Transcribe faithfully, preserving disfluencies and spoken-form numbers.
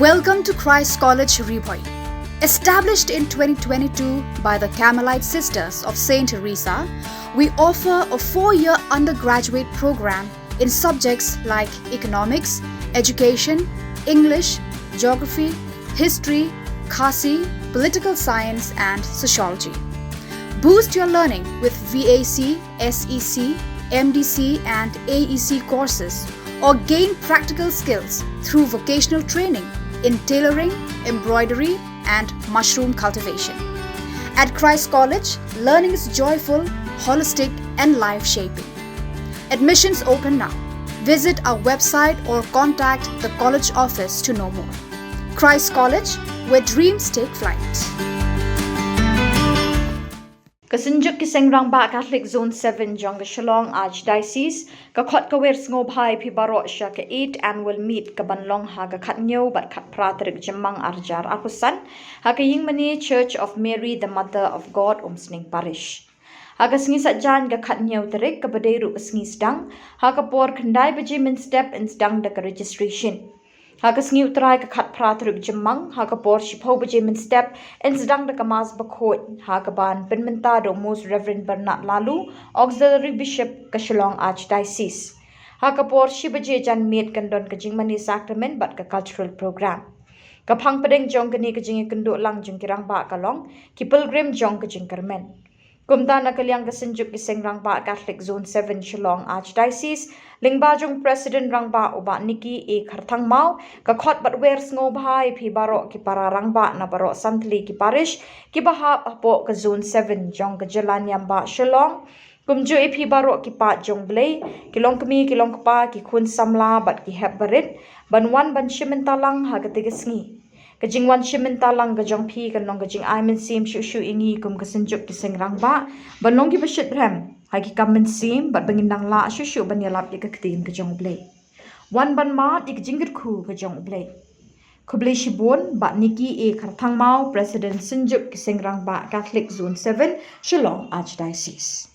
Welcome to Christ College Ri Bhoi. Established in twenty twenty-two by the Carmelite Sisters of Saint Teresa, we offer a four-year undergraduate program in subjects like economics, education, English, geography, history, Khasi, political science, and sociology. Boost your learning with V A C, S E C, M D C, and A E C courses, or gain practical skills through vocational training in tailoring, embroidery, and mushroom cultivation. At Christ College, learning is joyful, holistic, and life shaping. Admissions open now. Visit our website or contact the college office to know more. Christ College, where dreams take flight. Ka Synjuk ki Seng Rangbah Catholic Zone seven jong ka Shillong Archdiocese ka khot ka wer sngewbha ïa phi baroh sha ka eighth annual meet ka ban long ha ka khathynñiew bad khatphra tarik Jymmang arhajar arphew san ha ka Ïingmane Church of Mary the Mother of God, Umsning Parish. Ha ka sngi Saitjaiñ ka khathynñiew tarik kaba dei ruh ka sngi sdang, ha ka por khyndai baje mynstep yn sdang da ka registration. Ha ka sngi U Trai ka khatphra tarik Jymmang, ha ka por shiphew baje mynstep yn sdang da ka Mass Bakhuid, ha kaban pynmynta da u Most Reverend Bernard Laloo, Auxiliary Bishop ka Shillong Archdiocese. Ha ka por shi baje janmiet kan don ka jingmane sakrament bad ka cultural program. Ka phang pdeng jong kane ka jingïakynduh lang jong ki rangbah ka long ki pilgrim jong ka jingkyrmen. Kumta na ka liang ka Synjuk ki Seng Rangbah Catholic Zone seven Shillong Archdiocese, lyngba jong President Rangbah u Bah Nicky A Kharthangmaw, ka khot bad wer sngewbha ïa phi baroh ki para rangbah na baroh san tylli ki parish kiba hap hapoh ka Zone seven jong ka Jylla Niam Bah Shillong, kumjuh ïa phi baroh ki paid jong U Blei, ki longkmie ki longkpa, ki khun samla bad ki hep barit, ban wan ban shim bynta lang ha katei ka sngi. Ka jingwan shim bynta lang ka jong phi kan long ka jingai mynsiem shuh shuh ïa ngi kum ka Synjuk ki Seng Rangbah ban long kiba shitrhem ha ki kam mynsiem bad ba ngin nang lah shuh shuh ban ïalap ïa ka ktien ka jong U Blei. Wan ban mad ïa ka jingkyrkhu ka jong U Blei. Khublei shibun, Bah Nicky A Kharthangmaw, President Synjuk ki Seng Rangbah Catholic Zone seven, Shillong Archdiocese.